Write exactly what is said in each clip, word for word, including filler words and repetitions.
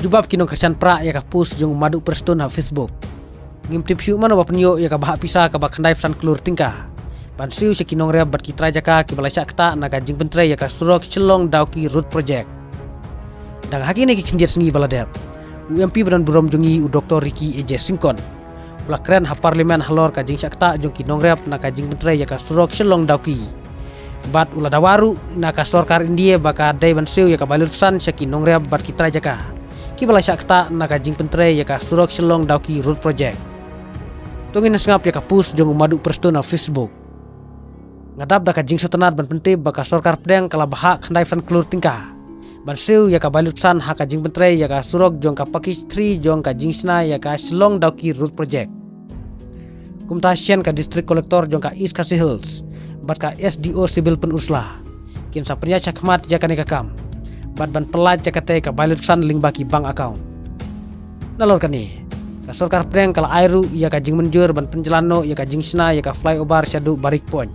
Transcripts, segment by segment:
Jubab ki nongkyrshan pra ïa ka post jong u Madu Prestone ha Facebook. Ngim tip shuh mano ba pynïoh ïa ka bhah pisa kaba khyndai phew san klur tyngka ban siew sha ki nongrep bad ki trai jaka kiba la shah ktah na ka jingpyntrei ïa ka surok Shillong Dawki Road Project. Dang ha kine ki khyndiat sngi ba la dep, u M P ba don burom jong ngi u Doctor Ricky A J Syngkon u la kren ha Parliament halor ka jingshah ktah jong ki nongrep na ka jingpyntrei ïa ka surok Shillong Dawki. Bad u la dawa ruh na ka sorkar India ba ka dei ban siew ïa ka bai lutsan sha ki nongrep bad ki trai jaka kiba la shah ktah na ka jingpyntrei ïa ka surok Shillong Dawki Road Project. To ngin sngap ïa ka post jong u Madu Prestone ha Facebook. Nga dap da ka jingsngewtynnat ban pyntip ba ka sorkar pdeng ka la bhah khyndai phew san klur tyngka ban siew ïa ka bai lutsan ha ka jingpyntrei ïa ka surok jong ka package three jong ka jingshna ïa ka Shillong Dawki Road Project. Kumta shen ka District Collector jong ka East Khasi Hills bad ka S D O Civil Pynursla kin sa pynïaid shakhmat ïa kane ka kam bad ban pyllait ïa kata ka bai lutsan lyngba ki bank account. Nalor kane, ka sorkar pdeng ka la ai ruh ïa ka jingmynjur ban pynjlan noh ïa ka jingshna ïa ka flyover shaduh Barik Point,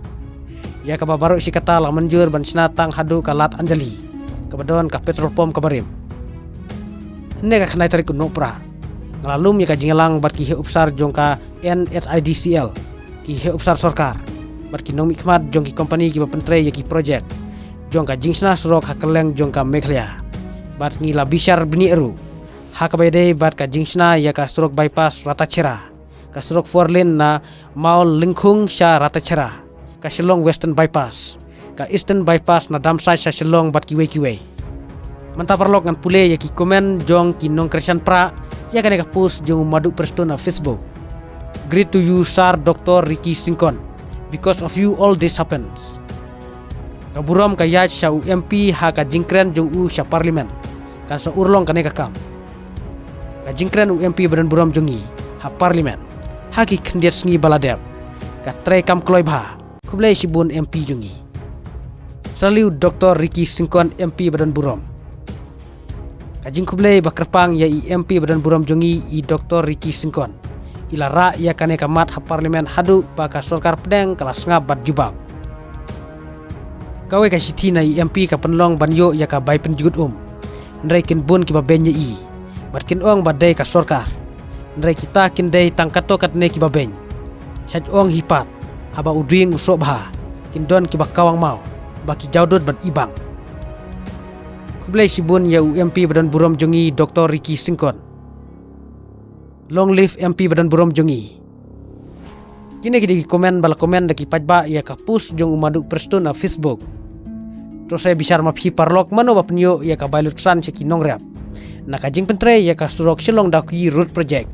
ïa kaba baroh shi katta la mynjur ban shna tang haduh ka Lad Anjali kaba don ka petrol pump kaba rim. Hynne ka khyndai tarik u Nohprah nga la lum ïa ka jingïalang bad ki heh ophisar jong ka N H I D C L, ki heh ophisar sorkar bad ki nongmihkhmat jong ki kompani kiba pyntrei ïa ki projek jong ka jingshna surok ha kylleng jong ka Meghalaya. Bad ngi la bishar bniah ruh ha kaba ïadei bad ka jingshna ïa ka surok bypass Ratacherra, ka surok four lane na Mawlyngkhung sha Ratacherra, ka Shillong Western Bypass, ka Eastern Bypass na Damsait sha Shillong bad kiwei kiwei. Mynta paralok ngan pule ïa ki comment jong ki nongkyrshan pra ïa kane ka post jong u Madu Prestone ha Facebook. Greet to you, Sir Doctor Ricky Syngkon. Because of you all this happens. Ka burom ka ïaid sha u M P ha ka jingkren jong u sha Parliament. Kan sa urlong kane ka kam. Ka jingkren u M P ba don burom jong ngi ha Parliament ha ki khyndiat sngi ba la dep ka trei kam kloi bha. Khublei shibun M P jong ngi. Sa lei u Doctor Ricky Syngkon M P ba don burom. Ka jingkhublei ba kyrpang ïa i M P ba don burom jong ngi i Doctor Ricky Syngkon. I la rah ïa kane ka mat ha Parliament haduh ba ka sorkar pdeng ka la sngap bad jubab. Kawei ka shithi na i M P ka pynlong ban ïoh ïa ka bai pynjukut um. Hynrei kin bun kiba beiñ ïa i bad kin ong ba dei ka sorkar. Hynrei kita kin dei tang katto katne kiba beiñ. Shait ong hi pat, haba u dieng u soh bha, kin don kiba kawang maw ba ki jawdud ban ibang. Khublei shibun ïa u M P ba don burom jong ngi Doctor Ricky Syngkon. Long live M P ba don burom jong ngi. Kine ki dei ki comment ba la comment da ki paidbah ïa ka post jong u Madu Prestone ha Facebook. To sa bishar ma phi paralok mano ba pynïoh ïa ka bai lutsan sha ki nongrep na ka jingpyntrei ïa ka surok Shillong Dawki Road Project.